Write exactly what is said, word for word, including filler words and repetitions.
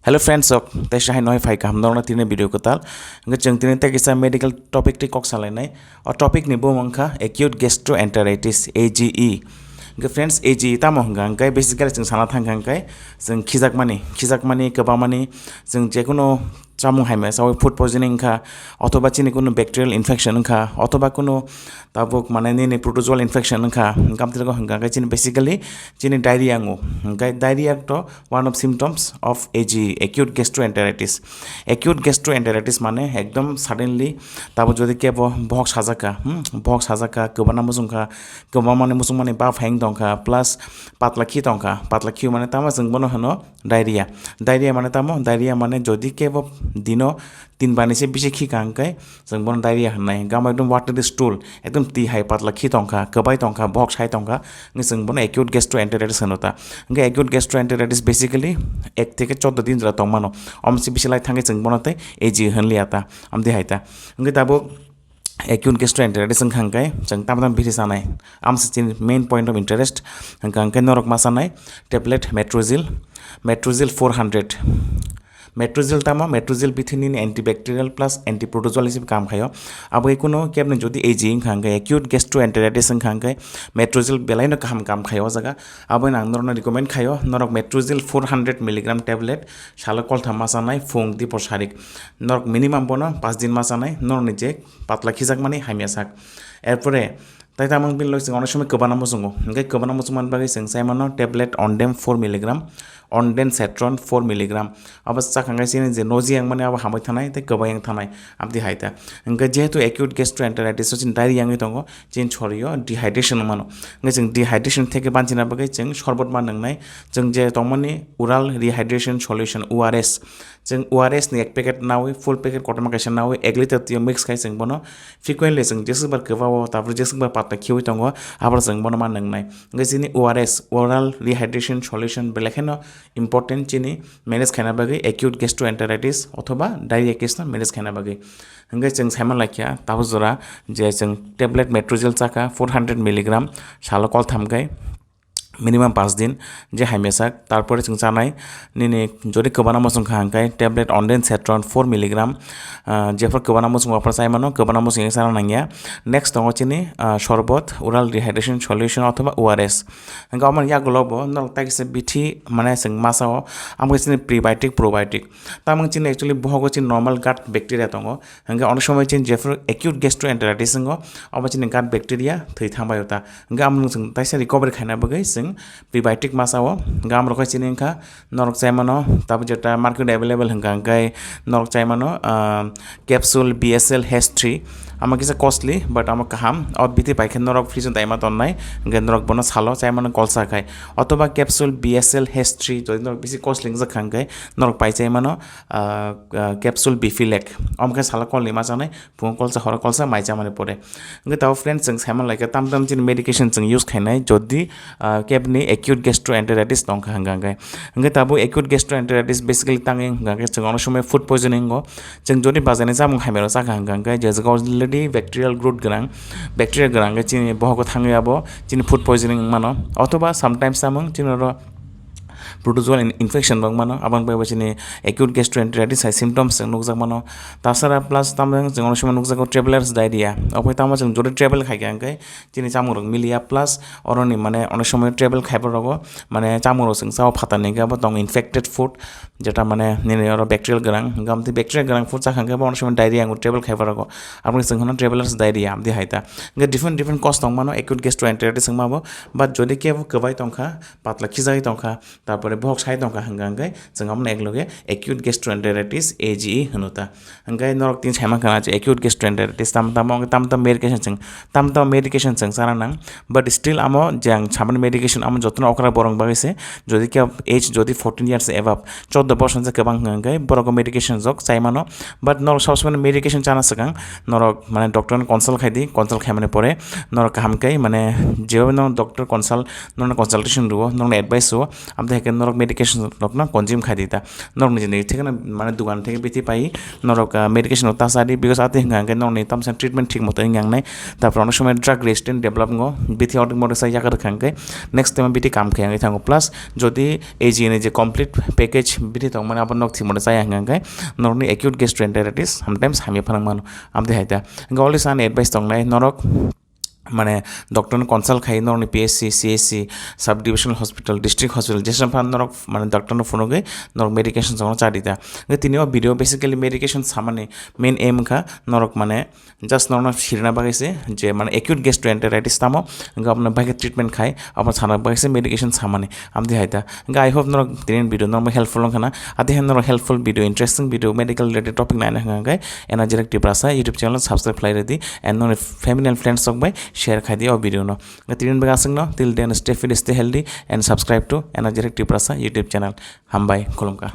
Hello friends, ok, tei sahai noi phai kaham norokno tini video kwtal. Hwnkhe chwng tini tei kisa medical topic tei kok salainai. O topic ni bumung wngkha acute gastroenteritis, A G E. Hwnkhe friends, A G E tamo hwnkha hwnkhe basically chwng sana thangkha hwnkhe chwng khijakmani, khijakmani, kwbangmani, chwng jekunu chamung hai masa food poisoning wngkha, othoba chini kunu bacterial infection wngkha, othoba kunu tabuk mane nini protozoal infection wngkha, hwnkhe amtwrwgo hwnkha hwnkhe chini basically chini diarrhea wngo. Hwnkhe diarrhea to one of symptoms of A G E, acute gastroenteritis. Acute gastroenteritis mane ekdom suddenly tabo jodi kebo bohok sajak kha, hmm, bohok sajak kha, kwbana muchung kha, kwbangmani muchungmani ba phaiyung tong kha, plus patla khi tong kha, patla khi mane tamo chwng bono hwno diarrhea. Diarrhea mane tamo, diarrhea mane jodi kebo dino tin bani se bisi khi kha hwnkhe chwng bono diarrhea hwnnai. Gama ekdom watery stool, ekdom twi hai patla khi tong kha, kwbai tong kha, bohok sai tong kha, hwnkhe chwng bono acute gastroenteritis hwno ta. Hwnkhe acute gastroenteritis basically ek theke chordo din jora tong mano. Omo se bisi lai thangkhe chwng bono tei A G E hwnliya ta, amtwi hai ta. Hwnkhe tabuk acute gastroenteritis wngkha hwnkhe chwng tamo tamo bisi chanai. Amse chini main point of interest, hwnkha hwnkhe norok ma chanai tablet Matrozil, Matrozil four hundred. Matrozil tamo, Matrozil bithi nini antibacterial plus antiprotozoal hisab kam khaio. Abo kunu kebni jodi A G E wngkha hwnkhe, acute gastroenteritis wngkha hwnkhe Matrozil belaino kaham kam khaio o jaga. Abo ang norokno recommend khaio, norok Matrozil four hundred milligram tablet salo koltham ma chanai, phung dipor sarik. Norok minimum bono pas din ma chanai, norokni je patla khijakmani hamya sak. Erpore tai tamang bini loi chwng onek somoi kwbana muchungo. Hwnkhe kwbana muchungmani bagwi chwng chai mano tablet Ondem four milligram, Ondansetron four milligram. Abo chakha hwnkhe chini je nausea wngmani abo hamwi thanai tei kwbai wng thanai, amtwi hai ta. Hwnkhe jehetu acute gastroenteritis o chini diarrhea wngwi tongo, chini sorio dehydration wng mano. Hwnkhe chwng dehydration theke banchina bagwi chwng sorbot ma nwngnai. Chwng je tongmani oral rehydration solution, O R S. Chwng O R S ni ek packet nawi, full packet kotorma kaisa nawi, ek liter twi o mix khai chwng bono frequently chwng jeswkbar kwbao, tapore jeswkbar patla khiwi tongo, aphuru chwng bono ma nwngnai. Hwnkhe chini O R S, oral rehydration solution, belai kheno important chini manage khaina bagwi acute gastroenteritis othoba diarrhea case no manage khaina bagwi. Hwnkhe chwng saiman laikha, tabuk jora je chwng tablet Matrozil chakha four hundred milligram, salo koltham khai, minimum pas din, je hamya sak, tarpore chwng chanai, nini jodi kwbana muchung kha hwnkhe tablet Ondansetron four milligram, ah, jephru kwbana muchung aphuru chai mano, kwbana muchung chana nangya. Next tongo chini, ah, sorbot, oral rehydration solution othoba O R S. Hwnkhe omo yagulo bo norok tai kisa bithi mane chwng masa o, amo khe chini prebiotic, probiotic. Tamang chini actually bohogo chini normal gut bacteria tongo. Hwnkhe onek somoi chini jephru acute gastroenteritis wngo, obo chini gut bacteria thwi thangbai o ta. Hwnkhe amoni chwng taisa recovery khaina bagwi chwng prebiotic masa o. Hwnkhe amrok hai chini wngkha norok chai mano, tabuk jeta market available hwnkha hwnkhe norok chai mano, ah, capsule B S L H three. Amo kisa costly, but amo kaham. O bithi pai khe norok fridge o daima tonnai, hwnkhe norok bono salo chai mano kolsa khai. Othoba capsule B S L H three, jodi norok bisi costly wngjak kha hwnkhe norok pai chai mano, ah, ah, capsule Bifilek. Omo khe salo kolni ma chanai, phungo kolsa, horo kolsa, mai chamani pore. Hwnkhe tabuk friends, chwng saiman laikha tam tam chini medication chwng use khainai, jodi, ah, kebni acute gastroenteritis tongkha hwnkha hwnkhe. Hwnkhe tabuk acute gastroenteritis basically tangwi hwnkha hwnkhe chwng onek somoi food poisoning o. Chwng jodi bazaini chamung hamya rok chakha hwnkha hwnkhe je jaga already bacterial growth gwnang, bacteria gwnang hwnkhe chini bohogo thangwi abo chini food poisoning wngmano. Othoba sometimes chamung chini oro protozoal in-, infection bo wngmano, aboni bagwi bo chini acute gastroenteritis hai symptoms chwng nukjakmano. Tasara plus tamjani chwng onek somoi nukjago travelers diarrhea. Obo tamo chwng jodi travel khaikha hwnkhe chini chamungrok miliya, plus oroni mane onek somoi travel khaiba rogo mane chamungrok chwng chao phatarni hwnkhe abo tongo infected food, jeta mane nini oro bacterial gwnang, hwnkhe amtwi bacterial gwnang food chakha hwnkhe bo onek somoi diarrhea wngo travel khaiba rogo. Aboni chwng hwno travelers diarrhea amtwi hai ta. Hwnkhe different different cause tongmano acute gastroenteritis wngma bo, but jodi kebo kwbai tongkha, patla khijagwi tongkha, tarpore bohok sai tongkha hwnkha hwnkhe chwng abono ekloge acute gastroenteritis, A G E, hwno ta. Hwnkhe norok tin saimankha na je acute gastroenteritis tamo tamo, tamo tamo medication chwng, tamo tamo medication chwng chana nang, but still amo je ang samani medication amo jotono okra borok bagwi se, jodi khe age jodi fourteen years above, chordo bosorni se kwbang hwnkha hwnkhe borok medication jok chai mano, but norok sab samani medication chana swkang norok mane doctor no consult khai di, consult khaimani pore norok kaham khe mane jebo no doctor consult, norokno consultation rwo, norokno advice rwo, amtwi hai khe norok medication rokno consume khai di ta. Norok niji niji thekno mane dugan theke bithi pai norok medication rok ta cha di, because ati hwnka hwnkhe norokni tamsa treatment thik moto wngya wngnai. Tarpor onek somoy drug resistant develop wngo, bithi onek moto cha yakarwkha hwnkhe next time bithi kam khai wngwi thango. Plus jodi A G ni je complete package bithi tongmani abo nok thik moto chaya hwnka hwnkhe norokni acute gastroenteritis sometimes hamya phanang mano. Amtwi hai ta hwnkhe always ani advice tongnai norok mane doctor no consult khai norokni P H C, C H C, sub divisional hospital, district hospital jesam phan norok mane doctor no phunugwi norok medication chongno cha di ta. Hwnkhe tini o video basically medication samani main aim wngkha norok mane just norokno sirina bagwi se je mane acute gastroenteritis tamo hwnkhe abono bagwi treatment khai abo sana bagwi se medication samani. Amtwi hai ta hwnkhe I hope norok tini video norok helpful wngkha na. Ati hai norok helpful video, interesting video, medical related topic naina hwnkha hwnkhe Energetic Tiprasa YouTube channel subscribe khlai rwdi and norokni family and friends rok bai share khai di o video no. Tini bagwi aswkno, till then stay fit, stay healthy and subscribe to Energetic Tiprasa YouTube channel. Hambai, khulumkha.